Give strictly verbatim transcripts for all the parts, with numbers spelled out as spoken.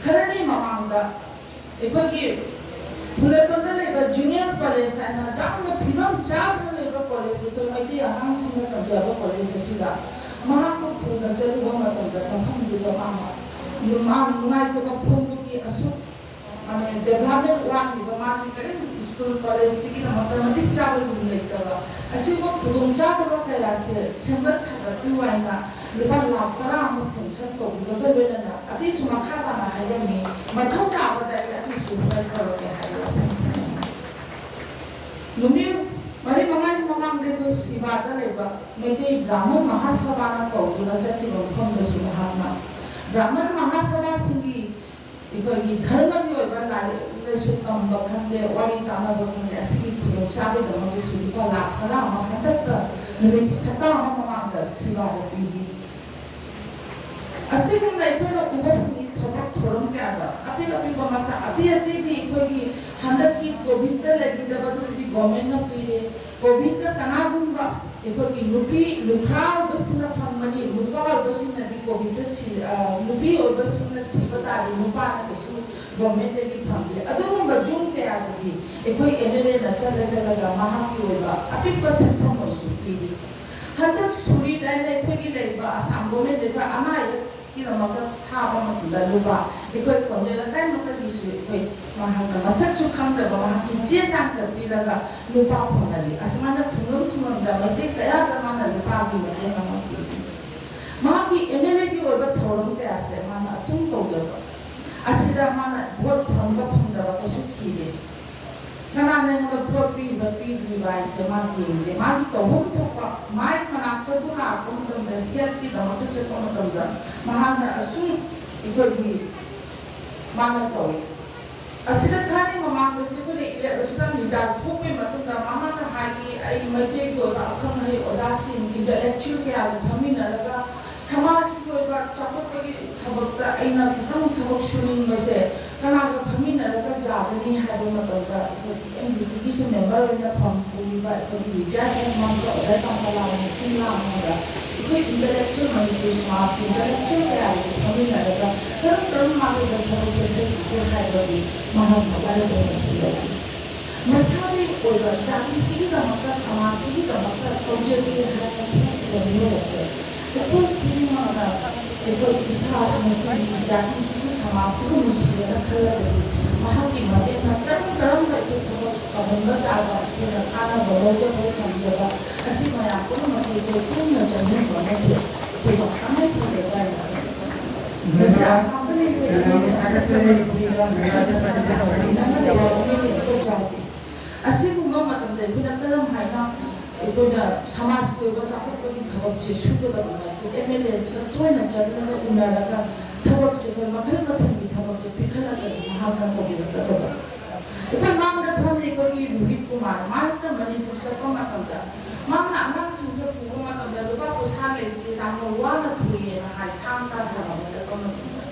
ꯈꯔꯅꯤ ꯃꯃꯥꯡꯗ ꯑꯩꯈꯣꯏꯒꯤ ꯐꯨꯂꯇꯣꯟꯗ ꯂꯩꯕ ꯖꯨꯅꯤꯌꯔ ꯀꯣꯂꯦꯖ ꯍꯥꯏꯅ ꯌꯥꯝꯅ ꯐꯤꯕꯝ ꯆꯥꯗꯅ ꯂꯩꯕ ꯀꯣꯂꯦꯖ, ꯑꯩꯈꯣꯏ ꯃꯩꯇꯩ ꯑꯉꯥꯡꯁꯤꯡꯅ ꯇꯝꯖꯕ ꯀꯣꯂꯦꯖ ꯑꯁꯤꯗ ꯃꯍꯥꯛꯄꯨ ꯊꯨꯅ ꯆꯠꯂꯨꯕ ꯃꯇꯝꯗ ꯃꯐꯝꯗꯨꯗ ꯃꯥꯅ ꯅꯨꯡꯉꯥꯏ-, ꯅꯨꯡꯉꯥꯏꯇꯕ ꯐꯣꯡꯗꯣꯛꯈꯤ꯫ ꯑꯁꯨꯛ ꯃꯥꯅꯦ, ꯗꯦꯕꯂꯞꯃꯦꯟ ꯋꯥꯠꯂꯤꯕ, ꯃꯥꯒꯤ ꯀꯔꯤꯝ ꯁ꯭ꯀꯨꯜ ꯀꯣꯂꯦꯖꯁꯤꯒꯤꯗꯃꯛꯇ ꯃꯇꯤꯛ ꯆꯥꯕ ꯔꯨꯝ ꯂꯩꯇꯕ, ꯑꯁꯤꯒꯨꯝꯕ ꯈꯨꯗꯣꯡꯆꯥꯗꯕ ꯀꯌꯥꯁꯦ ꯁꯦꯝꯒꯠ ꯁꯥꯒꯠꯄꯤꯌꯨ ꯍꯥꯏꯅ ꯂꯨꯄꯥ ꯂꯥꯈ ꯇꯔꯥ ꯑꯃ ꯁꯦꯡꯁꯟ ꯇꯧꯕꯤꯕꯒ ꯂꯣꯏꯅꯅ ꯑꯇꯩꯁꯨ ꯃꯈꯥ ꯇꯥꯅ ꯍꯥꯏꯔꯝꯃꯤ꯫ ꯃꯊꯧ ꯇꯥꯕꯗ ꯑꯩ ꯑꯇꯩꯁꯨ ꯈꯔ ꯇꯧꯔꯛꯀꯦ ꯍꯥꯏꯕ ꯋꯥꯐꯝ ꯊꯝꯖꯅꯤꯡꯏ꯫ ꯅꯨꯃꯤꯠ ꯃꯔꯤ ꯃꯉꯥꯒꯤ ꯃꯃꯥꯡꯗ ꯑꯩꯈꯣꯏ ꯁꯤꯕꯥꯗ ꯂꯩꯕ ꯃꯩꯇꯩ ꯕ꯭ꯔꯥꯍꯃꯟ ꯃꯍꯥꯁꯚꯥꯅ ꯀꯧꯗꯨꯅ ꯆꯠꯈꯤꯕ ꯃꯐꯝꯗꯁꯨ ꯃꯍꯥꯛꯅ ꯕ꯭ꯔꯥꯍꯃꯟ ꯃꯍꯥꯁꯚꯥꯁꯤꯡꯒꯤ ꯑꯩꯈꯣꯏꯒꯤ ꯙꯔꯃꯒꯤ ꯑꯣꯏꯕ ꯂꯥꯏꯔꯤꯛ ꯂꯥꯏꯁꯨ ꯇꯝꯕ ꯈꯪꯗꯦ, ꯋꯥꯔꯤ ꯇꯥꯅꯕ ꯈꯪꯗꯦ, ꯑꯁꯤꯒꯤ ꯈꯨꯗꯣꯡꯆꯥꯕꯒꯤꯗꯃꯛꯇꯁꯨ ꯂꯨꯄꯥ ꯂꯥꯈ ꯇꯔꯥ ꯑꯃ ꯍꯟꯗꯛꯇ ꯅꯨꯃꯤꯠ ꯁꯞꯇꯥ ꯑꯃ ꯃꯃꯥꯡꯗ ꯁꯤꯕꯥꯗ ꯄꯤꯔꯤ꯫ ꯑꯁꯤꯒꯨꯝꯅ ꯑꯩꯈꯣꯏꯅ ꯎꯕ ꯐꯪꯉꯤ ꯊꯕꯛ ꯊꯧꯔꯝ ꯀꯌꯥꯗ ꯑꯄꯤꯛ ꯑꯄꯤꯛꯄ ꯃꯆꯥ ꯑꯇꯩ ꯑꯇꯩꯗꯤ ꯑꯩꯈꯣꯏꯒꯤ ꯍꯟꯗꯛꯀꯤ ꯀꯣꯚꯤꯗꯇ ꯂꯩꯈꯤꯗꯕꯗꯨꯗꯤ ꯒꯣꯔꯃꯦꯟꯅ ꯄꯤꯔꯦ꯫ ꯀꯣꯚꯤꯗꯇ ꯀꯅꯥꯒꯨꯝꯕ ꯑꯩꯈꯣꯏꯒꯤ ꯅꯨꯄꯤ ꯂꯨꯈ꯭ꯔꯥ ꯑꯣꯏꯕꯁꯤꯡꯅ ꯐꯪꯕꯅꯤ, ꯅꯨꯄꯥ ꯑꯣꯏꯕꯁꯤꯡꯅꯗꯤ ꯀꯣꯚꯤꯗꯇ ꯁꯤ-, ꯑ, ꯅꯨꯄꯤ ꯑꯣꯏꯕꯁꯤꯡꯅ ꯁꯤꯕ ꯇꯥꯔꯗꯤ ꯅꯨꯄꯥꯅ ꯀꯩꯁꯨ ꯒꯣꯔꯃꯦꯟꯗꯒꯤ ꯐꯪꯗꯦ꯫ ꯑꯗꯨꯒꯨꯝꯕ ꯌꯨꯝ ꯀꯌꯥꯗꯗꯤ ꯑꯩꯈꯣꯏ ꯑꯦꯝ ꯑꯦꯜ ꯑꯦꯅ ꯆꯠꯂ ꯆꯠꯂꯒ ꯃꯍꯥꯛꯀꯤ ꯑꯣꯏꯕ ꯑꯄꯤꯛꯄ ꯁꯦꯟꯐꯝ ꯑꯣꯏꯔꯁꯨ ꯄꯤꯔꯤ꯫ ꯍꯟꯗꯛ ꯁꯨꯔꯤꯗ ꯍꯥꯏꯅ ꯑꯩꯈꯣꯏꯒꯤ ꯂꯩꯔꯤꯕ ꯑꯁꯥꯝ ꯒꯣꯔꯃꯦꯟꯗ ꯑꯩꯈꯣꯏ ꯑꯅꯥ ꯑꯌꯦꯛꯀꯤꯗꯃꯛꯇ ꯊꯥꯕ ꯃꯇꯝꯗ ꯂꯨꯄꯥ ꯑꯩꯈꯣꯏ ꯈꯣꯟꯖꯦꯜ ꯂꯩꯀꯥꯏꯃꯛꯇꯒꯤꯁꯨ ꯑꯩꯈꯣꯏ ꯃꯍꯥꯛꯅ ꯃꯁꯛꯁꯨ ꯈꯪꯗꯕ ꯃꯍꯥꯛꯀꯤ ꯆꯦ ꯆꯥꯡꯗ ꯄꯤꯔꯒ ꯂꯨꯄꯥ ꯐꯪꯍꯜꯂꯤ꯫ ꯑꯁꯨꯃꯥꯏꯅ ꯈꯨꯡꯒꯪ ꯈꯨꯡꯒꯪꯗ ꯃꯩꯇꯩ ꯀꯌꯥꯗ ꯃꯥꯅ ꯂꯨꯄꯥꯒꯤ ꯃꯇꯦꯡ ꯑꯃ ꯄꯤꯔꯤ꯫ ꯃꯍꯥꯛꯀꯤ ꯑꯦꯝ ꯑꯦꯜ ꯑꯦꯒꯤ ꯑꯣꯏꯕ ꯊꯧꯔꯝ ꯀꯌꯥꯁꯦ ꯃꯥꯅ ꯑꯁꯨꯝ ꯇꯧꯖꯕ ꯑꯁꯤꯗ ꯃꯥꯅ ꯚꯣꯠ ꯐꯪꯕ ꯐꯪꯗꯕ ꯀꯩꯁꯨ ꯊꯤꯗꯦ꯫ ꯀꯅꯥꯅ ꯑꯩꯉꯣꯟꯗ ꯚꯣꯠ ꯄꯤꯔꯤꯕ ꯄꯤꯗ꯭ꯔꯤꯕ ꯍꯥꯏꯁꯦ ꯃꯥ ꯌꯦꯡꯗꯦ꯫ ꯃꯥꯒꯤ ꯇꯧꯐꯝ ꯊꯣꯛꯄ ꯃꯥꯏ ꯃꯅꯥꯛꯇꯕꯨ ꯂꯥꯛꯄ ꯃꯇꯝꯗ, ꯍꯦꯜꯠꯀꯤꯗꯃꯛꯇ ꯆꯠꯄ ꯃꯇꯝꯗ ꯃꯍꯥꯛꯅ ꯑꯁꯨꯝ ꯑꯩꯈꯣꯏꯒꯤ ꯃꯥꯅ ꯇꯧꯏ꯫ ꯑꯁꯤꯗ ꯊꯥꯏꯅ ꯃꯃꯥꯡꯗꯁꯨ ꯑꯩꯈꯣꯏꯅ ꯏꯂꯦꯛꯁꯟ ꯔꯤꯖꯜ ꯊꯣꯛꯄꯒꯤ ꯃꯇꯨꯡꯗ ꯃꯍꯥꯛꯅ ꯍꯥꯏꯈꯤ, "ꯑꯩ ꯃꯩꯇꯩꯒꯤ ꯑꯣꯏꯕ ꯑꯈꯪ ꯑꯍꯩ ꯑꯣꯖꯥꯁꯤꯡ, ꯏꯟꯇꯂꯦꯛꯆꯨꯋꯦꯜ ꯀꯌꯥꯒ ꯐꯝꯃꯤꯟꯅꯔꯒ ꯁꯃꯥꯖꯀꯤ ꯑꯣꯏꯕ ꯆꯥꯎꯈꯠꯄꯒꯤ ꯊꯕꯛꯇ ꯑꯩꯅ ꯈꯤꯇꯪ ꯊꯕꯛ ꯁꯨꯅꯤꯡꯕꯁꯦ ꯀꯅꯥꯒ ꯐꯝꯃꯤꯟꯅꯔꯒ ꯌꯥꯒꯅꯤ?" ꯍꯥꯏꯕ ꯃꯇꯝꯗ ꯑꯩꯈꯣꯏꯒꯤ ꯑꯦꯝ ꯗꯤ ꯁꯤꯒꯤꯁꯨ ꯃꯦꯝꯕꯔ ꯑꯣꯏꯅ ꯐꯝ ꯄꯨꯔꯤꯕ ꯑꯩꯈꯣꯏꯒꯤ ꯔꯤꯇꯥꯌꯔ ꯍꯦꯗ ꯃꯥꯁꯇꯔ ꯑꯣꯖꯥ ꯆꯥꯝꯕꯂꯥꯅ ꯁꯤꯟ ꯂꯥꯡꯕꯗ ꯑꯩꯈꯣꯏ ꯏꯟꯇꯂꯦꯛꯆꯨꯋꯦꯜ, ꯃꯅꯤꯄꯨꯔ ꯁꯃꯥꯖꯀꯤ ꯏꯟꯇꯂꯦꯛꯆꯨꯋꯦꯜ ꯀꯌꯥꯒ ꯐꯝꯃꯤꯟꯅꯔꯒ ꯀꯔꯝ ꯀꯔꯝ ꯃꯥꯒꯤ ꯃꯍꯥꯛꯅ ꯋꯥꯔꯦꯞ ꯑꯃ ꯂꯧꯈꯤ꯫ ꯃꯁꯥꯒꯤ ꯑꯣꯏꯕ ꯖꯥꯇꯤꯁꯤꯒꯤꯗꯃꯛꯇ, ꯁꯃꯥꯖꯁꯤꯒꯤꯗꯃꯛꯇ ꯇꯧꯖꯒꯦ ꯍꯥꯏꯅ ꯊꯣꯛꯈꯤꯕ ꯃꯤꯑꯣꯏ ꯑꯁꯦ ꯑꯩꯈꯣꯏ ꯈꯨꯗꯤꯡꯃꯛꯅ ꯑꯩꯈꯣꯏ ꯏꯁꯥ, ꯃꯁꯤꯒꯤ ꯖꯥꯇꯤꯁꯤꯕꯨ, ꯁꯃꯥꯖꯁꯤꯕꯨ ꯅꯨꯡꯁꯤꯅ ꯈꯜꯂꯒꯗꯤ ꯃꯍꯥꯛꯀꯤ ꯃꯇꯦꯡꯅ ꯀꯔꯝ ꯀꯔꯝꯕ ꯑꯩꯈꯣꯏ ꯊꯕꯛ ꯇꯧꯍꯟꯕ ꯇꯥꯕ ꯑꯩꯈꯣꯏꯅ ꯀꯥꯟꯅꯕ ꯂꯧꯖꯕ ꯐꯪꯖꯕ ꯑꯁꯤ ꯃꯌꯥꯝ ꯄꯨꯝꯅꯃꯛꯁꯦ ꯑꯩꯈꯣꯏ ꯄꯨꯟꯅ ꯆꯪꯁꯤꯟꯕ ꯅꯠꯇꯦ꯫ ꯑꯩꯈꯣꯏ ꯇꯉꯥꯏ ꯐꯗꯕ ꯍꯥꯏꯅ ꯈꯜꯂꯤ꯫ ꯉꯁꯤ ꯑꯁꯥꯝꯗ ꯂꯩꯔꯤꯕ ꯑꯦꯝ ꯑꯦꯜ ꯑꯦ ꯃꯅꯤꯄꯨꯔꯤꯒ ꯔꯥꯖꯁꯊꯥꯟꯒ ꯃꯔꯤ ꯂꯩꯅꯅ ꯂꯩꯕ ꯑꯦꯝ ꯑꯦꯜ ꯑꯦ ꯑꯩꯈꯣꯏ ꯖꯥꯇꯤ꯫ ꯑꯁꯤꯒꯨꯝꯕ ꯃꯇꯝꯗ ꯑꯩꯈꯣꯏꯅ ꯀꯔꯝ ꯍꯥꯏꯅ ꯑꯩꯈꯣꯏꯅ ꯁꯃꯥꯖꯀꯤ ꯑꯣꯏꯕ ꯆꯥꯎꯈꯠꯄꯒꯤ ꯊꯕꯛꯁꯦ ꯁꯨꯒꯗꯕꯅꯣ ꯍꯥꯏꯁꯦ ꯑꯦꯝ ꯑꯦꯜ ꯑꯦꯁꯤꯒ ꯇꯣꯏꯅ ꯆꯠꯂꯒ ꯎꯅꯔꯒ ꯊꯕꯛꯁꯦ ꯑꯩꯈꯣꯏ ꯃꯈꯜ ꯃꯊꯦꯜꯒꯤ ꯊꯕꯛꯁꯦ ꯄꯤꯈꯠꯂꯒꯗꯤ ꯃꯍꯥꯛꯅ ꯇꯧꯕꯤꯔꯛꯀꯗꯕ꯫ ꯑꯩꯈꯣꯏ ꯃꯥꯡꯗ ꯐꯝꯃꯤ ꯑꯩꯈꯣꯏꯒꯤ ꯔꯣꯍꯤꯠ ꯀꯨꯃꯥꯔ, ꯃꯍꯥꯛꯅ ꯃꯅꯤꯄꯨꯔ ꯆꯠꯄ ꯃꯇꯝꯗ ꯃꯍꯥꯛꯅ ꯑꯉꯥꯡꯁꯤꯡꯁꯦ ꯄꯨꯕ ꯃꯇꯝꯗ ꯂꯨꯄꯥ ꯄꯩꯁꯥ ꯂꯩꯇꯦ, ꯌꯥꯝꯅ ꯋꯥꯅ ꯄꯨꯏꯌꯦꯅ ꯍꯥꯏ, ꯊꯥꯡ ꯇꯥ ꯁꯥꯟꯅꯕ ꯆꯠꯄ ꯃꯇꯝꯗ꯫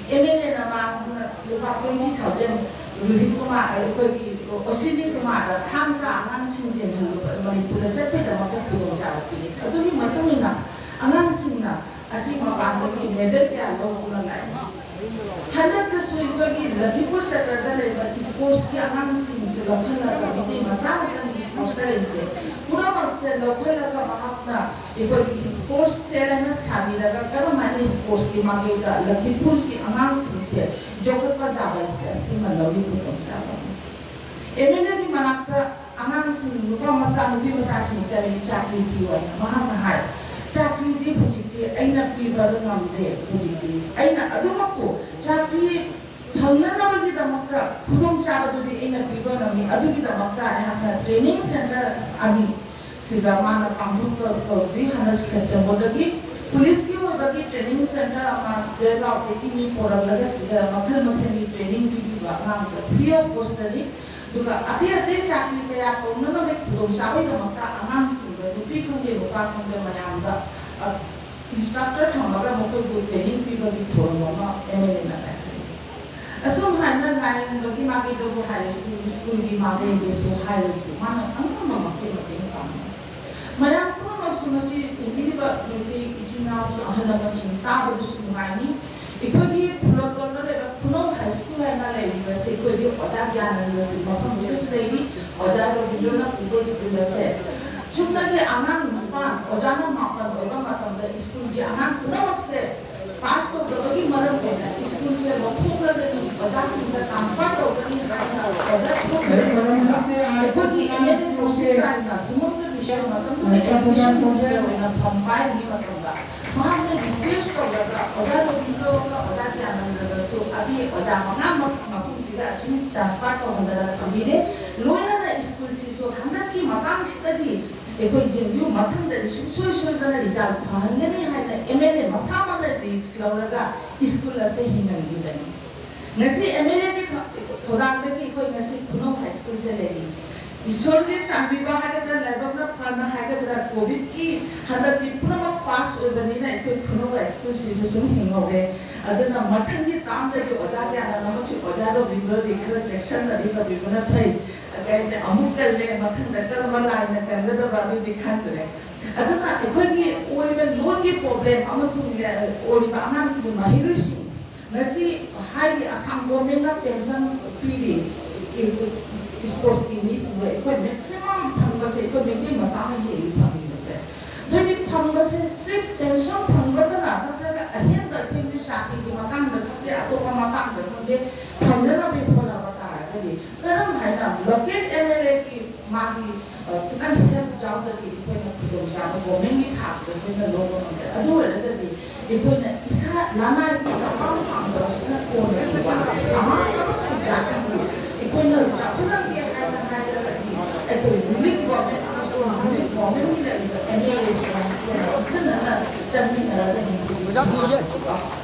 ꯑꯦꯝ ꯑꯦꯜ ꯑꯦꯅ ꯃꯥꯉꯣꯟꯗ ꯂꯨꯄꯥ ꯇ꯭ꯋꯦꯟꯇꯤ ꯊꯥꯎꯖꯟ ꯔꯣꯍꯤꯠ ꯀꯨꯃꯥꯔ, ꯑꯩꯈꯣꯏꯒꯤ ꯑꯣꯁꯤꯅꯤ ꯀꯨꯃꯥꯔꯗ ꯊꯥꯡ ꯇꯥ ꯑꯉꯥꯡꯁꯤꯡ ꯌꯦꯡꯍꯜꯂꯨꯕ ꯃꯅꯤꯄꯨꯔꯗ ꯆꯠꯄꯒꯤꯗꯃꯛꯇ ꯈꯨꯗꯣꯡꯆꯥꯕ ꯄꯤꯔꯤ꯫ ꯑꯗꯨꯒꯤ ꯃꯇꯨꯡ ꯏꯟꯅ ꯑꯉꯥꯡꯁꯤꯡꯅ ꯑꯁꯤ ꯃꯄꯥꯟꯗꯒꯤ ꯃꯦꯗꯜ ꯀꯌꯥ ꯂꯧꯗꯨꯅ ꯂꯥꯛꯏ꯫ ꯍꯟꯗꯛꯇꯁꯨ ꯑꯩꯈꯣꯏꯒꯤ ꯂꯈꯤꯄꯨꯔ ꯁꯦꯛꯇꯔꯗ ꯂꯩꯕ ꯏꯁꯄꯣꯔꯠꯁꯀꯤ ꯑꯉꯥꯡꯁꯤꯡꯁꯦ ꯂꯧꯈꯠꯂꯒ ꯃꯩꯇꯩ ꯃꯆꯥ ꯈꯛꯇꯅꯤ ꯏꯁꯄꯣꯔꯠꯁꯇ ꯂꯩꯔꯤꯁꯦ꯫ ꯄꯨꯝꯅꯃꯛꯁꯦ ꯂꯧꯈꯠꯂꯒ ꯃꯍꯥꯛꯅ ꯑꯩꯈꯣꯏꯒꯤ ꯏꯁꯄꯣꯔꯠꯁ ꯁꯦꯜ ꯍꯥꯏꯅ ꯁꯥꯕꯤꯔꯒ ꯀꯔꯝ ꯍꯥꯏꯅ ꯏꯁꯄꯣꯔꯠꯁꯀꯤ ꯃꯥꯏꯀꯩꯗ ꯂꯈꯤꯄꯨꯔꯒꯤ ꯑꯉꯥꯡꯁꯤꯡꯁꯦ ꯌꯣꯛꯈꯠꯄ ꯌꯥꯕ ꯍꯥꯏꯁꯦ ꯑꯁꯤꯃ ꯂꯧꯔꯤ ꯈꯨꯗꯣꯡꯆꯥꯕ ꯑꯃꯅꯤ꯫ ꯑꯦꯝ ꯑꯦꯜ ꯑꯦꯒꯤ ꯃꯅꯥꯛꯇ ꯑꯉꯥꯡꯁꯤꯡ, ꯅꯨꯄꯥ ꯃꯆꯥ, ꯅꯨꯄꯤ ꯃꯆꯥꯁꯤꯡ ꯆꯠꯂꯤ, "ꯆꯥꯛ ꯄꯤꯕꯤꯌꯨ" ꯍꯥꯏꯅ꯫ ꯃꯍꯥꯛꯅ ꯍꯥꯏ, "ꯆꯥꯛ ꯄꯤꯗꯤ ꯍꯧꯖꯤꯛꯇꯤ ꯑꯩꯅ ꯄꯤꯕꯗ ꯉꯝꯗꯦ, ꯍꯧꯖꯤꯛꯇꯤ ꯑꯩꯅ ꯑꯗꯨꯃꯛꯄꯨ ꯆꯥꯛ ꯄꯤ ꯐꯪꯅꯅꯕꯒꯤꯗꯃꯛꯇ ꯈꯨꯗꯣꯡꯆꯥꯕꯗꯨꯗꯤ ꯑꯩꯅ ꯄꯤꯕ ꯉꯝꯃꯤ꯫ ꯑꯗꯨꯒꯤꯗꯃꯛꯇ ꯑꯩꯍꯥꯛꯅ ꯇ꯭ꯔꯦꯅꯤꯡ ꯁꯦꯟꯇꯔ ꯑꯅꯤ ꯁꯤꯗ ꯃꯥꯅ ꯄꯥꯡꯊꯣꯛꯇ ꯇꯧꯗ꯭ꯔꯤ꯫ ꯍꯟꯗꯛ ꯁꯦꯞꯇꯦꯝꯕꯔꯗꯒꯤ ꯄꯨꯂꯤꯁꯀꯤ ꯑꯣꯏꯕꯒꯤ ꯇ꯭ꯔꯦꯅꯤꯡ ꯁꯦꯟꯇꯔ ꯑꯃ ꯗꯦꯔꯒꯥꯎꯗꯒꯤ ꯃꯤ ꯄꯨꯔꯛꯂꯒ ꯁꯤꯗ ꯃꯈꯜ ꯃꯊꯦꯜꯒꯤ ꯇ꯭ꯔꯦꯅꯤꯡ ꯄꯤꯕꯤꯕ ꯑꯉꯥꯡꯗ ꯐ꯭ꯔꯤ ꯑꯣꯐ ꯀꯣꯁꯇꯅꯤ꯫ ꯑꯗꯨꯒ ꯑꯇꯩ ꯑꯇꯩ ꯆꯥꯛꯇꯤ ꯀꯌꯥ ꯀꯧꯅꯅꯕꯒꯤ ꯈꯨꯗꯣꯡꯆꯥꯕꯒꯤꯗꯃꯛꯇ ꯑꯉꯥꯡꯁꯤꯡꯗ, ꯅꯨꯄꯤ ꯈꯪꯗꯦ ꯅꯨꯄꯥ ꯈꯪꯗꯦ, ꯃꯌꯥꯝꯗ, ꯑ, ꯏꯟꯁꯇ꯭ꯔꯛꯇꯔ ꯊꯝꯃꯒ ꯃꯈꯣꯏꯕꯨ ꯇ꯭ꯔꯦꯅꯤꯡ ꯄꯤꯕꯒꯤ ꯊꯧꯔꯝ ꯑꯃ ꯑꯦꯝ ꯑꯦꯜ ꯑꯦꯅ ꯄꯥꯏꯈꯠꯂꯤ꯫ ꯑꯁꯨꯝ ꯍꯥꯏꯅ ꯂꯥꯏꯌꯦꯡꯕꯒꯤ ꯃꯥꯏꯀꯩꯗꯕꯨ ꯍꯥꯏꯔꯁꯨ, ꯁ꯭ꯀꯨꯜꯒꯤ ꯃꯥꯏꯀꯩꯗꯁꯨ ꯍꯥꯏꯔꯁꯨ, ꯃꯥꯅ ꯑꯉꯝꯕꯃꯛꯀꯤ ꯃꯇꯦꯡ ꯄꯥꯡꯉꯤ꯫ ꯃꯌꯥꯝ ꯄꯨꯝꯅꯃꯛꯁꯨ ꯉꯁꯤ ꯌꯦꯡꯕꯤꯔꯤꯕ ꯃꯩꯇꯩ ꯏꯆꯤꯟ ꯏꯅꯥꯎꯁꯨ, ꯑꯍꯜ ꯂꯃꯟꯁꯤꯡ ꯇꯥꯕꯗꯁꯨ ꯅꯨꯡꯉꯥꯏꯅꯤ꯫ ꯑꯩꯈꯣꯏꯒꯤ ꯐꯨꯂꯣꯇꯣꯟꯗ ꯂꯩꯕ ꯈꯨꯅꯧ ꯍꯥꯏ ꯁ꯭ꯀꯨꯜ ꯍꯥꯏꯅ ꯂꯩ꯫ ꯂꯩꯔꯤꯕꯁꯦ ꯑꯩꯈꯣꯏꯒꯤ ꯑꯣꯖꯥ ꯒ꯭ꯌꯥꯅꯟꯗꯁꯨ ꯃꯐꯝꯁꯤꯗꯁꯨ ꯂꯩꯔꯤ, ꯑꯣꯖꯥ ꯔꯣꯕꯤꯟꯗ꯭ꯔꯣꯅ ꯄꯨꯕ ꯁ꯭ꯀꯨꯜ ꯑꯁꯦ꯫ ꯁꯨꯞꯅꯒꯤ ꯑꯉꯥꯡ ꯅꯤꯄꯥꯟ, ꯑꯣꯖꯥꯅ ꯃꯥꯄꯟ ꯑꯣꯏꯕ ꯃꯇꯝꯗ ꯁ꯭ꯀꯨꯜꯒꯤ ꯑꯉꯥꯡ ꯄꯨꯝꯅꯃꯛꯁꯦ ꯄꯥꯁ ꯇꯧꯗꯕꯒꯤ ꯃꯔꯝ ꯑꯣꯏꯅ ꯁ꯭ꯀꯨꯜꯁꯦ ꯂꯧꯊꯣꯛꯂꯒꯗꯤ ꯑꯣꯖꯥꯁꯤꯡꯁꯦ ꯇ꯭ꯔꯥꯟꯁꯐꯔ ꯇꯧꯒꯅꯤ ꯍꯥꯏꯅ ꯑꯣꯔꯗꯔ ꯊꯣꯛꯈꯤꯕ ꯃꯇꯝꯗ ꯑꯩꯈꯣꯏꯒꯤ ꯑꯦꯝ ꯑꯦꯜ ꯑꯦ ꯀꯣꯁꯤꯇꯥꯏꯅ ꯍꯤꯃꯟꯇ ꯕꯤꯁ꯭ꯋ ꯃꯇꯝꯗꯨꯗ ꯑꯦꯖꯨꯀꯦꯁꯟ ꯃꯤꯅꯤꯁꯇꯔ ꯑꯣꯏꯅ ꯐꯝ ꯄꯥꯏꯔꯤꯉꯩ ꯃꯇꯝꯗ ꯃꯍꯥꯛꯅ ꯔꯤꯀ꯭ꯋꯦꯁ ꯇꯧꯔꯒ ꯑꯣꯖꯥ ꯔꯣꯕꯤꯟꯗ꯭ꯔꯣꯒ ꯑꯣꯖꯥ ꯗꯌꯥꯅꯟꯗꯒꯁꯨ ꯑꯗꯤ ꯑꯣꯖꯥ ꯃꯉꯥꯃꯛ ꯃꯐꯝꯁꯤꯗ ꯑꯁꯨꯝ ꯇ꯭ꯔꯥꯟꯁꯐꯔ ꯇꯧꯍꯟꯗꯅ ꯊꯝꯕꯤꯔꯦ꯫ ꯂꯣꯏꯅꯅ ꯁ꯭ꯀꯨꯜꯁꯤꯁꯨ ꯍꯟꯗꯛꯀꯤ ꯃꯇꯥꯡꯁꯤꯗꯗꯤ ꯑꯩꯈꯣꯏ ꯌꯦꯡꯕꯤꯌꯨ, ꯃꯊꯪꯗꯗꯤ ꯁꯨꯡꯁꯣꯏ ꯁꯣꯏꯗꯅ ꯔꯤꯖꯜ ꯐꯍꯟꯒꯅꯤ ꯍꯥꯏꯅ ꯑꯦꯝ ꯑꯦꯜ ꯑꯦ ꯃꯁꯥꯃꯛꯅ ꯔꯤꯛꯁ ꯂꯧꯔꯒ ꯁ꯭ꯀꯨꯜ ꯑꯁꯦ ꯍꯤꯡꯍꯟꯈꯤꯕꯅꯤ꯫ ꯉꯁꯤ ꯑꯦꯝ ꯑꯦꯜ ꯑꯦꯒꯤ ꯊꯧꯗꯥꯡꯗꯒꯤ ꯑꯩꯈꯣꯏ ꯉꯁꯤ ꯈꯨꯅꯧ ꯍꯥꯏ ꯁ꯭ꯀꯨꯜꯁꯦ ꯂꯩꯔꯤ꯫ ꯏꯁꯣꯔꯒꯤ ꯆꯥꯟꯕꯤꯕ ꯍꯥꯏꯒꯗ꯭ꯔꯥ, ꯂꯥꯏꯕꯛꯅ ꯐꯅ ꯍꯥꯏꯒꯗ꯭ꯔꯥ, ꯀꯣꯚꯤꯗꯀꯤ ꯍꯟꯗꯛꯇꯤ ꯄꯨꯝꯅꯃꯛ ꯄꯥꯁ ꯑꯣꯏꯕꯅꯤꯅ ꯑꯩꯈꯣꯏ ꯈꯨꯅꯧ ꯍꯥꯏ ꯁ꯭ꯀꯨꯜꯁꯤꯁꯨ ꯁꯨꯝ ꯍꯤꯡꯍꯧꯔꯦ꯫ ꯑꯗꯨꯅ ꯃꯊꯪꯒꯤ ꯇꯥꯝꯗꯗꯤ ꯑꯣꯖꯥ ꯀꯌꯥꯅ ꯑꯃꯁꯨ ꯑꯣꯖꯥ ꯔꯣꯕꯤꯟꯗ꯭ꯔꯣꯗꯤ ꯈꯔ ꯆꯦꯛꯁꯤꯟꯅꯗꯤ ꯇꯧꯕꯤꯕꯅ ꯐꯩ꯫ ꯑꯗꯩꯗꯤ ꯑꯃꯨꯛ ꯀꯜꯂꯦ, ꯃꯊꯪꯗ ꯀꯔꯝꯕ ꯂꯥꯏꯅ ꯀꯟꯒꯗꯕ ꯑꯗꯨꯗꯤ ꯈꯪꯗ꯭ꯔꯦ꯫ ꯑꯗꯨꯅ ꯑꯩꯈꯣꯏꯒꯤ ꯑꯣꯏꯕ ꯂꯣꯟꯒꯤ ꯄ꯭ꯔꯣꯕ꯭ꯂꯦꯝ ꯑꯃꯁꯨꯡ ꯑꯣꯏꯔꯤꯕ ꯑꯉꯥꯡꯁꯤꯡ, ꯃꯍꯩꯔꯣꯏꯁꯤꯡ ꯉꯁꯤ ꯍꯥꯏꯔꯤ ꯑꯁꯥꯝ ꯒꯣꯔꯃꯦꯟꯅ ꯄꯦꯟꯁꯟ ꯄꯤꯔꯤ, ꯁ꯭ꯄꯣꯔꯠꯁꯀꯤ ꯃꯤꯁꯤꯡꯗꯣ ꯑꯩꯈꯣꯏ ꯃꯦꯛꯁꯤꯃꯝ ꯐꯪꯕꯁꯦ ꯑꯩꯈꯣꯏ ꯃꯩꯇꯩ ꯃꯆꯥꯅ ꯍꯦꯜꯂꯤ ꯐꯪꯉꯤꯕꯁꯦ꯫ ꯑꯗꯨꯗꯤ ꯐꯪꯕꯁꯦ ꯁꯤ ꯄꯦꯟꯁꯟ ꯐꯪꯕꯗꯅ ꯅꯠꯇ꯭ꯔꯒ ꯑꯍꯦꯟꯕ ꯑꯩꯈꯣꯏꯒꯤ ꯖꯥꯇꯤꯒꯤ ꯃꯇꯥꯡꯗ ꯈꯪꯗꯦ, ꯑꯇꯣꯞꯄ ꯃꯇꯥꯡꯗ ꯈꯪꯗꯦ, ꯐꯪꯅꯅꯕ ꯍꯣꯠꯅꯕ ꯇꯥꯔꯒꯗꯤ ꯀꯔꯝ ꯍꯥꯏꯅ ꯂꯣꯀꯦꯜ ꯑꯦꯝ ꯑꯦꯜ ꯑꯦꯒꯤ ꯃꯥꯒꯤ ꯈꯤꯇꯪ ꯍꯦꯜꯞ ꯌꯥꯎꯗ꯭ꯔꯗꯤ ꯑꯩꯈꯣꯏꯅ ꯈꯨꯗꯣꯡꯆꯥꯕ ꯒꯣꯔꯃꯦꯟꯒꯤ ꯊꯥꯛꯇ ꯑꯩꯈꯣꯏꯅ ꯂꯧꯕ ꯉꯝꯗꯦ꯫ ꯑꯗꯨ ꯑꯣꯏꯔꯒꯗꯤ ꯑꯩꯈꯣꯏꯅ ꯏꯁꯥ ꯂꯅꯥꯏꯒꯤ ꯑꯄꯥꯝ ꯄꯥꯝꯗꯕꯁꯤꯅ ꯀꯣꯟꯅ ꯁꯃꯥꯖ ꯑꯃꯁꯨꯡ ꯖꯥꯇꯤꯕꯨ ꯑꯩꯈꯣꯏꯅ ꯆꯥꯎꯈꯠꯍꯟꯒꯦ ꯍꯥꯏꯅ ꯍꯥꯏꯔꯒꯗꯤ ꯑꯩꯈꯣꯏ ꯔꯨꯂꯤꯡ ꯒꯣꯔꯃꯦꯟ ꯑꯃꯁꯨꯡ ꯔꯨꯂꯤꯡ ꯒꯣꯔꯃꯦꯟꯒꯤ ꯂꯩꯔꯤꯕ ꯑꯦꯝ ꯑꯦꯜ ꯑꯦꯁꯤꯡ ꯑꯩꯈꯣꯏꯅ ꯄꯨꯟꯁꯤꯟꯅꯅ ꯆꯪꯃꯤꯟꯅꯔꯒ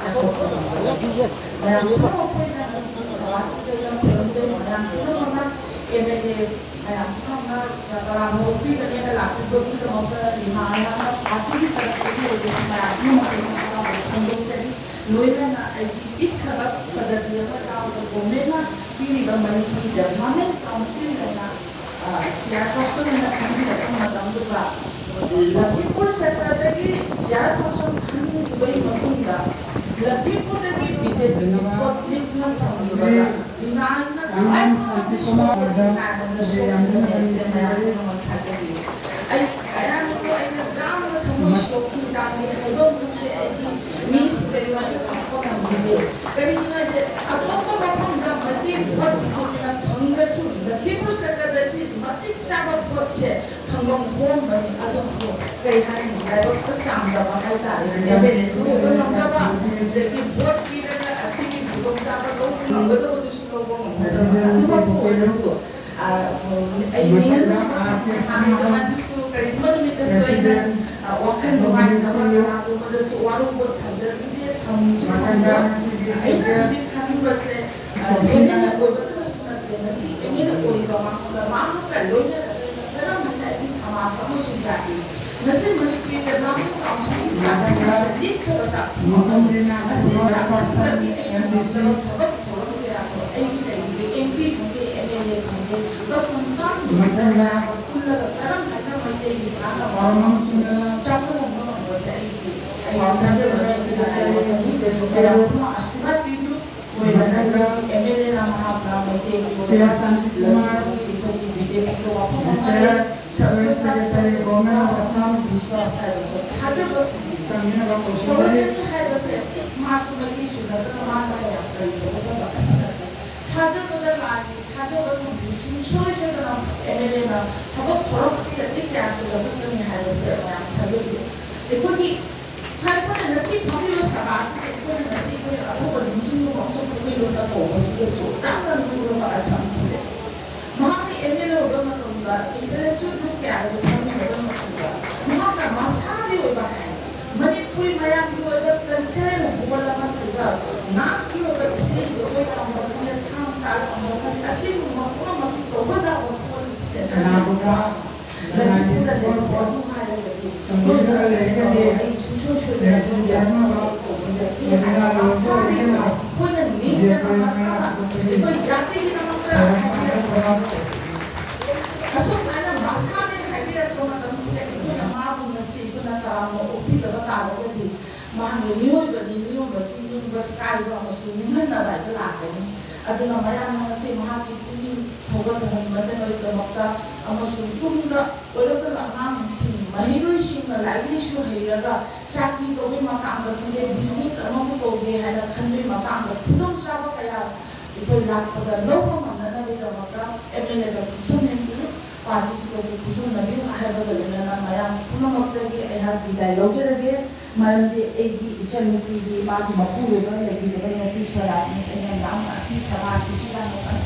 ꯃꯌꯥꯝ ꯄꯨꯝꯅꯃꯛ ꯑꯩꯈꯣꯏꯅ ꯉꯁꯤꯒꯤ ꯁꯃꯥꯖꯁꯤꯗ ꯈꯨꯔꯨꯝꯖꯩ꯫ ꯃꯌꯥꯝ ꯄꯨꯝꯅꯃꯛꯅ ꯑꯦꯝ ꯑꯦꯜ ꯑꯦ ꯃꯌꯥꯝ ꯄꯨꯝꯅꯃꯛꯅ ꯇꯔꯥꯃꯔꯣꯝ ꯄꯤꯒꯅꯦꯅ ꯂꯥꯛꯄꯤꯕꯒꯤꯗꯃꯛꯇ ꯏꯃꯥ ꯏꯃꯥꯅ ꯄꯥꯔꯇꯤꯒꯤ ꯇꯔꯐꯇꯒꯤ ꯑꯣꯏꯕꯁꯨ ꯃꯌꯥꯝ ꯄꯨꯝꯅꯃꯛꯀꯤ ꯃꯐꯝꯗ ꯐꯣꯡꯗꯣꯛꯆꯔꯤ꯫ ꯂꯣꯏꯅꯅ ꯑꯩꯒꯤ ꯄꯤꯛꯈ꯭ꯔꯕ ꯄꯗꯕꯤ ꯑꯃ ꯌꯥꯎꯕ ꯒꯣꯔꯃꯦꯟꯅ ꯄꯤꯔꯤꯕ ꯃꯅꯤꯄꯨꯔꯤ ꯗꯦꯕꯂꯞꯃꯦꯟ ꯀꯥꯎꯟꯁꯤꯜ ꯍꯥꯏꯅ ꯆꯤꯌꯥꯔꯄꯔꯁꯟ ꯑꯣꯏꯅ ꯈꯟꯕꯤꯔꯛꯄ ꯃꯇꯝꯗꯨꯗ ꯂꯈꯤꯃꯄꯨꯔ ꯁꯦꯛꯇꯔꯗꯒꯤ ꯆꯤꯌꯥꯔꯄꯔꯁꯟ ꯈꯟꯈꯤꯕꯒꯤ ꯃꯇꯨꯡꯗ ꯂꯈꯤꯃꯄꯨꯔꯗꯒꯤ ꯕꯤ ꯖꯦ ꯄꯤꯒꯤ ꯄꯣꯠ ꯂꯦꯞꯇꯨꯅ ꯊꯝꯕ ꯁ꯭ꯔꯤ ꯑꯉꯥꯝ ꯁꯥꯟꯇꯤ ꯀꯨꯃꯥꯔ ꯑꯣꯏꯕ ꯃꯌꯥꯝ ꯑꯃ ꯊꯥꯖꯔꯤ꯫ ꯑꯩ ꯑꯌꯥꯝꯕꯗꯣ ꯑꯩꯅ ꯌꯥꯝꯅ ꯊꯃꯣꯏ ꯁꯣꯛꯈꯤ, ꯇꯥꯛꯄꯤ ꯍꯥꯏꯕ ꯑꯃ ꯈꯪꯗꯦ꯫ ꯑꯩꯗꯤ ꯃꯤꯁꯤꯡꯗꯒꯤ ꯃꯁꯛ ꯈꯪꯕ ꯉꯝꯈꯤꯗꯦ꯫ ꯀꯔꯤꯒꯤꯅꯣ ꯍꯥꯏꯗꯤ ꯑꯇꯣꯞꯄ ꯃꯐꯝꯗ ꯃꯩꯇꯩ ꯚꯣꯠ ꯕꯤꯖꯦꯄꯤꯅ ꯐꯪꯗ꯭ꯔꯁꯨ ꯂꯈꯤꯄꯨꯔ ꯁꯦꯛꯇꯔꯗꯗꯤ ꯃꯇꯤꯛ ꯆꯥꯕ ꯚꯣꯠꯁꯦ ꯐꯪꯐꯝ ꯍꯣꯡꯕꯅꯤ꯫ ꯑꯗꯨꯕꯨ ꯀꯩ ꯍꯥꯏꯅꯤ, ꯂꯥꯏꯕꯛꯇ ꯆꯥꯡꯗꯕ ꯍꯥꯏꯇꯥꯔꯦ꯫ ꯑꯦꯝ ꯑꯦꯜ ꯑꯦꯁꯨ ꯑꯣꯏꯕ ꯉꯝꯗꯕ, ꯑꯗꯒꯤ ꯚꯣꯠ ꯄꯤꯔꯒ ꯑꯁꯤꯒꯤ ꯈꯨꯗꯣꯡꯆꯥꯕ ꯂꯧꯕ ꯉꯝꯒꯗꯕꯗꯨꯁꯨ ꯂꯧꯕ ꯉꯝꯒꯗꯕ꯫ ꯑꯗꯨꯃꯛꯄꯨ ꯑꯣꯏꯔꯁꯨ, ꯑ, ꯑꯩ ꯃꯤꯅ ꯍꯥꯟꯅ ꯀꯃꯥꯏꯅꯁꯨ ꯀꯔꯤꯒꯨꯝꯕ ꯅꯨꯃꯤꯠꯇꯁꯨ ꯑꯩꯅ, ꯑ, ꯋꯥꯈꯜ ꯅꯨꯡꯉꯥꯏꯇꯕ ꯀꯅꯥꯒꯨꯝꯕꯗꯁꯨ ꯋꯥꯔꯧꯕ ꯊꯝꯖꯔꯝꯗꯦ, ꯊꯝꯁꯨ ꯊꯝꯖꯔꯝꯗꯦ꯫ ꯑꯩꯅ ꯍꯧꯖꯤꯛ ꯈꯟꯕꯁꯦ, ꯑ, ꯑꯦꯝ ꯑꯦꯜ ꯑꯦ ꯑꯣꯏꯕꯗꯨꯅꯁꯨ ꯅꯠꯇꯦ, ꯉꯁꯤ ꯑꯦꯝ ꯑꯦꯜ ꯑꯦ ꯑꯣꯏꯔꯤꯕ ꯃꯍꯥꯛꯅ, ꯃꯍꯥꯛꯀ ꯂꯣꯏꯅꯅ ꯀꯔꯝ ꯍꯥꯏꯅ ꯑꯩꯒꯤ ꯁꯃꯥꯖ ꯑꯃꯁꯨꯡ ꯖꯥꯇꯤ, ꯉꯁꯤ ꯃꯅꯤꯄꯨꯔꯤꯗ ꯃꯍꯥꯛꯅ ꯀꯥꯎꯟꯁꯤꯜꯒꯤ ꯆꯥꯛ ꯊꯣꯡꯕꯁꯦ ꯂꯦꯞꯈ꯭ꯔꯕ ꯆꯥꯛ ꯊꯣꯡꯕ ꯑꯃꯅꯤ꯫ ꯉꯁꯤ ꯆꯥꯛ ꯊꯣꯡꯕꯒꯤ ꯑꯩꯅ ꯉꯝꯗꯕ ꯊꯕꯛ ꯊꯧꯔꯝ ꯀꯌꯥꯗꯣ ꯑꯩꯒꯤ ꯂꯩꯔꯤꯕ ꯑꯦꯝ ꯄꯤ ꯈꯪꯗꯦ, ꯑꯦꯝ ꯑꯦꯜ ꯑꯦ ꯈꯪꯗꯦ, ꯃꯇꯝ ꯁꯥꯡꯅ ꯃꯇꯝꯗ ꯄꯨꯜꯂꯒ ꯀꯔꯝ ꯍꯥꯏꯅ ꯃꯩꯇꯩꯒꯤ ꯀꯥꯟꯅꯕ ꯋꯥꯐꯝ ꯊꯨꯅ ꯆꯥꯎꯈꯠꯍꯟꯕ ꯉꯝꯕꯁꯦ ꯑꯩꯒꯤ, ꯑꯩꯒꯤ ꯊꯥꯖꯕ ꯂꯩ꯫ ꯀꯌꯥ ꯑꯃ ꯑꯁꯤꯔꯕꯥꯗ ꯄꯤꯕꯤꯌꯨ꯫ ꯃꯣꯏ ꯃꯊꯪꯗ ꯑꯦꯝ ꯑꯦꯜ ꯑꯦꯅ ꯃꯍꯥꯛꯅ ꯃꯩꯇꯩꯒꯤ ꯑꯣꯏꯕ ꯁꯥꯟꯇꯤ ꯀꯨꯃꯥꯔ ꯑꯩꯈꯣꯏꯒꯤ ꯕꯤ ꯖꯦ ꯄꯤꯒꯤ ꯋꯥꯐꯝ ꯑꯃ ꯂꯩ꯫ Service secretary government of Assam Biswas ꯍꯥꯏꯕꯁꯦ ꯊꯥꯖꯕ ꯊꯝꯕꯤꯕ꯫ ꯀꯃꯤꯅ ꯀꯧꯁꯤꯜꯂꯤ꯫ ꯒꯣꯃꯦꯟ ꯍꯥꯏꯕꯁꯦ ꯏꯁ ꯃꯍꯥꯛꯁꯨ ꯃꯩꯇꯩꯁꯨ ꯅꯠꯇꯅ ꯃꯥꯅ ꯀꯌꯥ ꯀꯔꯤ ꯇꯧꯒꯗꯕ ꯑꯁꯤ ꯅꯠꯇꯦ꯫ ꯊꯥꯖꯕꯗ ꯂꯥꯟꯅꯤ, ꯊꯥꯖꯕ ꯊꯝꯕꯤꯌꯨ꯫ ꯁꯨꯡꯁꯣꯏ ꯁꯣꯏꯗꯅ ꯑꯦꯝ ꯑꯦꯜ ꯑꯦꯅ ꯊꯕꯛ ꯊꯧꯔꯝ ꯑꯇꯩ ꯑꯇꯩ ꯀꯌꯥꯁꯨ ꯂꯧꯈꯠꯀꯅꯤ ꯍꯥꯏꯕꯁꯦ ꯃꯌꯥꯝ ꯊꯥꯖꯕꯤꯌꯨ꯫ ꯑꯩꯈꯣꯏꯒꯤ ꯍꯥꯏꯔꯤꯕ ꯉꯁꯤ ꯐꯝꯂꯤꯕ ꯁꯚꯥ ꯑꯁꯤꯗ ꯑꯩꯈꯣꯏꯅ ꯉꯁꯤ ꯑꯩꯈꯣꯏ ꯑꯊꯧꯕ ꯅꯤꯡꯁꯤꯡꯕ ꯈꯣꯡꯆꯠ ꯑꯩꯈꯣꯏ ꯂꯣꯟꯗ ꯀꯧꯕꯁꯤꯗꯁꯨ ꯌꯥꯝꯅ ꯂꯨꯔꯕ ꯑꯔꯊ ꯑꯃ ꯊꯝꯂꯦ꯫ ꯃꯍꯥꯛꯅ ꯑꯦꯝ ꯑꯦꯜ ꯑꯦ ꯑꯣꯏꯕ ꯃꯇꯝꯗ intellectual group ꯀꯌꯥꯗ ꯐꯝꯃꯤꯟꯅꯕ ꯃꯇꯝꯗ ꯃꯍꯥꯛꯅ ꯃꯁꯥꯒꯤ ꯑꯣꯏꯕ ꯍꯥꯏ ꯃꯅꯤꯄꯨꯔꯤ ꯃꯌꯥꯝꯒꯤ ꯑꯣꯏꯕ cultural hall ꯑꯃꯁꯤꯗ ꯅꯥꯠꯀꯤ ꯑꯣꯏꯕ ꯏꯁꯩ ꯖꯒꯣꯏ ꯇꯝꯕ ꯈꯪꯗꯦ, ꯊꯥꯡ ꯇꯥ ꯇꯝꯕ ꯈꯪꯗꯦ, ꯑꯁꯤꯒꯨꯝꯕ ꯄꯨꯝꯅꯃꯛꯀꯤ ꯇꯧꯕ ꯌꯥꯕ ꯍꯣꯜ ꯁꯦꯟꯇꯔ ꯀꯅꯥꯒꯨꯝꯕ ꯂꯝꯕꯤꯗ ꯂꯩꯕ ꯑꯗꯨ ꯍꯥꯏꯔꯒꯗꯤ ꯇꯝꯕꯤꯔꯒ ꯂꯩꯔꯒꯗꯤ ꯑꯩ ꯁꯨꯡꯁꯣꯏ ꯁꯣꯏꯗꯅ ꯂꯥꯏꯁꯣꯟ ꯌꯥꯅꯕ ꯂꯩꯅꯤꯡꯉꯥꯏ ꯂꯣꯟꯗ ꯃꯁꯥꯒꯤ ꯂꯣꯏꯅꯅ ꯑꯣꯏꯕ ꯑꯩꯈꯣꯏꯅ ꯖꯦ ꯅꯤꯡꯗꯅ ꯄ꯭ꯔꯦꯝꯅ ꯃꯁꯥꯅ ꯑꯩꯈꯣꯏ ꯖꯥꯇꯤꯒꯤꯗꯃꯛꯇ ꯊꯧꯔꯝ ꯍꯥꯏꯕꯤꯔꯛꯄ ꯄꯥꯡꯊꯣꯛꯄ ꯑꯁꯨꯝ ꯍꯥꯏꯅ ꯃꯁꯥꯅ ꯍꯥꯏꯕꯤꯔꯛꯄ ꯃꯇꯝꯁꯤꯗ ꯑꯩꯈꯣꯏꯅ ꯃꯥꯕꯨ ꯉꯁꯤ ꯑꯩꯈꯣꯏꯅ ꯇꯔꯥꯝꯅ ꯑꯣꯛꯄꯤꯗꯕ ꯇꯥꯔꯒꯗꯤ ꯃꯍꯥꯛꯅ ꯃꯤꯑꯣꯏꯕꯅꯤ, ꯃꯤꯑꯣꯏꯕꯒꯤ ꯀꯥꯏꯕ ꯑꯃꯁꯨ ꯅꯤꯡꯍꯟꯅꯕ ꯍꯥꯏꯕ ꯂꯥꯛꯀꯅꯤ꯫ ꯑꯗꯨꯅ ꯃꯌꯥꯝꯅ ꯉꯁꯤ ꯃꯍꯥꯛꯀꯤ ꯄꯨꯛꯅꯤꯡ ꯊꯧꯒꯠꯍꯟꯕꯒꯤꯗꯃꯛꯇ ꯑꯃꯁꯨꯡ ꯇꯨꯡꯗ ꯑꯣꯏꯔꯛꯀꯗꯕ ꯑꯉꯥꯡꯁꯤꯡ, ꯃꯍꯩꯔꯣꯏꯁꯤꯡꯅ ꯂꯥꯏꯔꯤꯛ ꯂꯥꯏꯁꯨ ꯍꯩꯔꯒ ꯆꯥꯀ꯭ꯔꯤ ꯇꯧꯕꯒꯤ ꯃꯇꯥꯡꯗ ꯈꯪꯗꯦ, ꯕꯤꯖꯤꯅꯦꯁ ꯑꯃꯕꯨ ꯇꯧꯒꯦ ꯍꯥꯏꯅ ꯈꯟꯕꯒꯤ ꯃꯇꯥꯡꯗ ꯈꯨꯗꯣꯡꯆꯥꯕ ꯀꯌꯥ ꯑꯩꯈꯣꯏ ꯂꯥꯛꯄꯗ ꯂꯧꯕ ꯉꯝꯅꯅꯕꯒꯤꯗꯃꯛꯇ ꯑꯦꯝ ꯑꯦꯜ ꯑꯦꯗ ꯈꯨꯠꯁꯝꯅꯕꯤꯌꯨ, ꯄꯥꯔꯇꯤꯁꯤꯗꯁꯨ ꯈꯨꯠꯁꯝꯅꯕꯤꯌꯨ ꯍꯥꯏꯕꯒ ꯂꯣꯏꯅꯅ ꯃꯌꯥꯝ ꯄꯨꯝꯅꯃꯛꯇꯒꯤ ꯑꯩꯍꯥꯛ ꯕꯤꯗꯥꯏ ꯂꯧꯖꯔꯒꯦ꯫ ꯃꯔꯝꯗꯤ ꯑꯩꯒꯤ ꯏꯆꯟꯅꯨꯄꯤꯒꯤ ꯃꯥꯒꯤ ꯃꯄꯨꯔꯣꯏꯕ ꯂꯩꯈꯤꯗꯕ ꯉꯁꯤ ꯁꯣꯔꯥꯠꯅꯤ꯫ ꯑꯩꯅ ꯂꯥꯎꯅ ꯑꯁꯤ ꯁꯚꯥꯁꯤꯁꯨ ꯌꯥꯝꯅ ꯀꯟꯅ